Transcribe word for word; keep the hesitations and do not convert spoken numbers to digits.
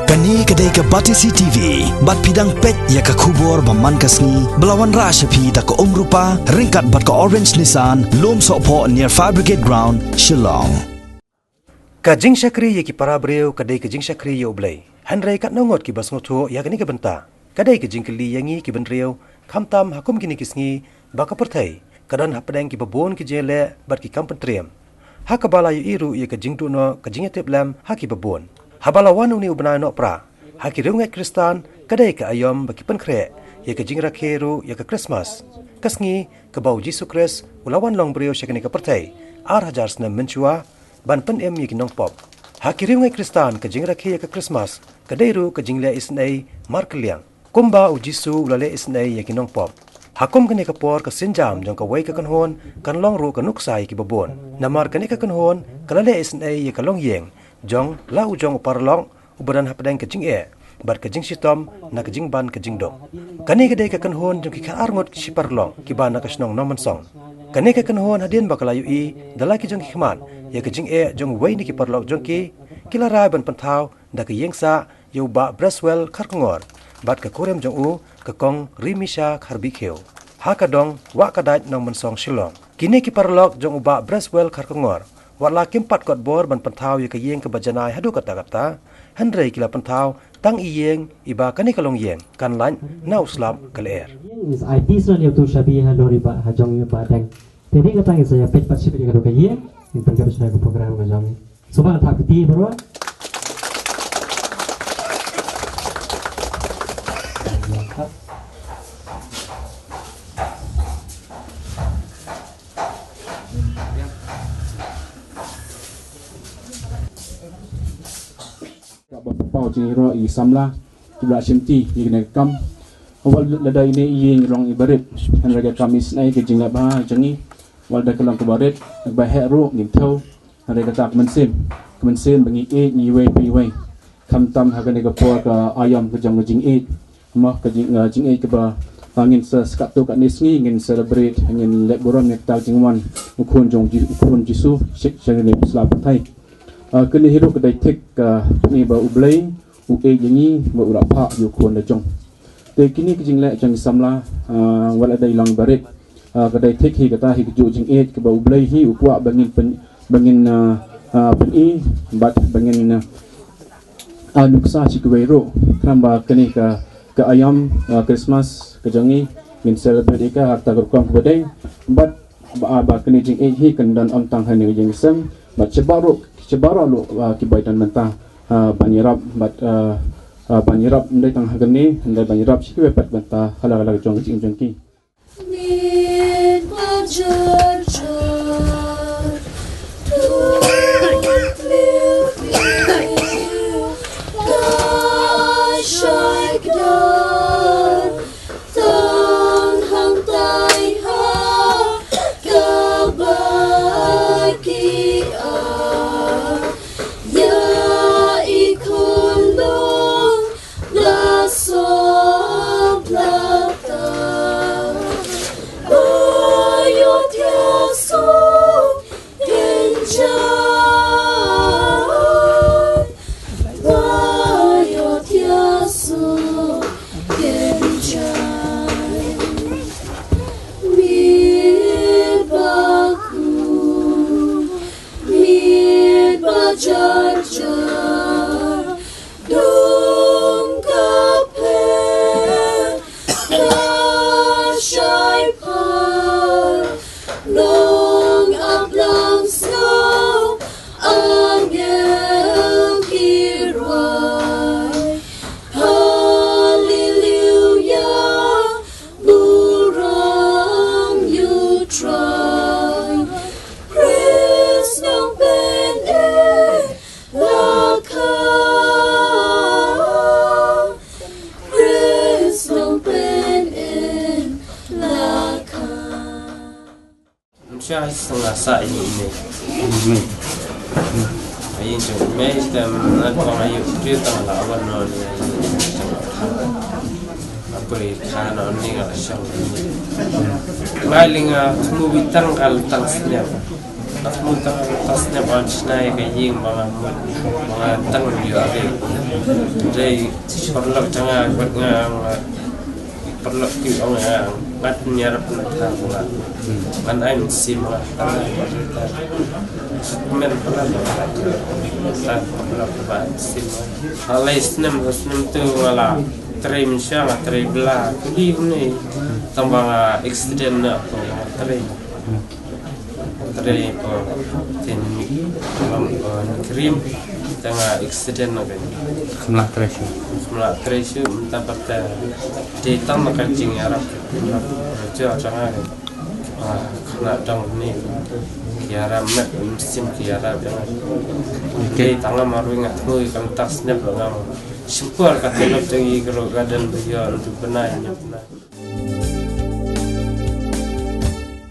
Kane ka dei ka Batesi T V, bad phi dang peit ïa ka khubor ba man ka sngi, ba la wanrah sha phi da ka Umrupa, ryngkat bad ka Orange Nissan, Lumsohphoh near Fire Brigade Ground, Shillong. Ka jingshakri ïa ki para briew ka dei ka jingshakri ïa U Blei. Hynrei katno ngut kiba sngewthuh ïa kane ka bynta? Ka dei ka jingkylli ïa ngi ki bynriew, khamtam ha kum kine ki sngi ba ka pyrthei ka don hapdeng kiba bun ki jingïaleh bad ki kam pyntriem. Ha kaba la ïohi ruh ïa ka jingduh noh ka jingïatiplem ha kiba bun. Haba la wan une u bnai Nohprah, ha ki riewngeit Khristan ka dei ka aïom ba ki pynkhreh ïa ka jingrakhe ruh ïa ka Krismas, ka sngi kaba U Jisu Khrist u la wan long briew sha kane ka pyrthei ar hajar snem mynshuwa, ban pynim ïa ki nongpop. Ha ki riewngeit Khristan ka jingrakhe ïa ka Krismas ka dei ruh ka jingleh isynei markylliang, kumba U Jisu u la leh isynei ïa ki nongpop. Ha kum kane ka por ka sienjam jong kawei ka kynhun kan long ruh ka nuksa ïa kiba bun. Namar kane ka kynhun ka la leh isynei ïa ka longïing jong la u jong u paralok uba don hapdeng ka jingeh bad ka jingshitom na ka jingban ka jingduk. Kane ka dei ka kynhun jong ki khatar ngut ki shiparalok kiba na ka shnong Nongmynsong. Kane ka kynhun hadien ba ka la ïohi da la ki jong ki khmat ïa ka jingeh jong uwei na ki paralok jong ki, ki la rai ban pynthaw da ka ïing sah ïa u Bah Breswell Kharkongor bad ka kurim jong u, ka Kong Rimisha Kharbikhew, ha ka dong Wahkadait Nongmynsong Shillong. Kine ki paralok jong u Bah Breswell Kharkongor, wat la kim pat kot bor ban pynthaw ïa ka ïing kaba janai haduh katta katta, hynrei ki la pynthaw tang i ïing iba kane ka longïing kan lait na u slap ka lyer. Is ai pis ran ïa u tu shabi ha lori ba ha jong ïa ba dang. Te dei kata ngin sa ïa peit pat shibit ïa ka tu ka ïing. Ngin pynjop sha ka program ka jong ngi. Sngewbha thap kti baroh. Kaba pynpaw jingïaroh ïa i samla kiba la shimti ïa kane ka kam. Wat lada ine i ïing i long iba rit, hynrei ka kam isynei ka jingleh bha jong ngi, wat lada ka long kaba rit, kaba heh ruh ngin thew. Hynrei kata ka mynsiem, ka mynsiem ba ngi ïeit ngi iwei pa iwei, khamtam ha kane ka por ka aïom ka jong ka jingïeit. Mo ka jing, ah, jingïeit kaba, ah, ngin sa, sa katto katne sngi ngin celebrate, ngin leh burom ïa kata ka jingwan u khun jong Ji-, u khun Jisu sha, sha kane ka pyrthei. Ah, kane hi ruh ka dei thik, ah, pyni ba U Blei u ïeit ïa ngi ba u la phah ïa u khun la jong. Te kine ki jingleh jong ki samla, ah, wat la dei long ba rit, ah, ka dei thik hi kata hi kajuh jingïeit kaba U Blei hi u kwah ba ngin pyn, ba ngin, ah, ah, pyni bad ba ngin, ah, ah, nuksa sha kiwei ruh. Khnang ba kane ka, ka aïom, ah, Christmas ka jong ngi ngin celebrate ïa ka ha kata ka rukom kaba dei. Bad ba, ah, ba kane jingïeit hi kan don ym tang ha kane ka jingïaseng bad shabar ruh, shabar ruh, ah, kiba ïadon bynta, ah, ban ïarap bad, ah, ah, ban ïarap ym dei tang ha kane, hynrei ban ïarap sha kiwei pat bynta ha la ka la ka jong ka jingim jong ki. Mid ba jar jar, tu kliu kliu, ka shai kdar, tang hangtai ha kaba ki ar. Ïa i khun dong la sop la ta. Ba ïoh thiah suk ken jai. Ba ïoh thiah suk ken jai. Mid ba ku, mid ba jar jar, dum ka pher, ka shai phar, long ap lang sngap, angel ki rwai. Hallelujah, burom ïa U Trai. Khrist nongpynim la kha. Khrist nongpynim la kha. Ym shah ïa sngi la sah ïa ine. Ai ïa jong ine te na kong ayu tu tang la wan no ni. Apa kha no ni nga la shong. Ngai ling a thmu bi tang kal tang sniap. Thmu tang tang sniap an shnai ka ïing ba nga mut. Ba nga tang ïa ave. Dei paralok jong nga, wat nga, nga paralok ki ong nga, nga tun ïarap na tha nga. Ngan ai mynsiem nga. Men paralok, paralok ba mynsiem nga. Ha lai snem, ha snem tu nga la trei mynsiem, nga trei bla kuli kumne. Tang ba nga accident na ko nga trei. Trei ko tin lam ko krim, tang accident na ko. Kham lah trei shuh. Kham lah trei shuh, mynta pat te dei tang na ka jingïarap. Jo jong nga. Ah, khynnah dong ni. Ïarap met mynsiem ki ïarap jong nga. Dei tang nga marwei nga tngui kam tak sniap nga. Shim por ka tulop jong i Grow Garden ba ïoh ntu bnai, ntu bnai.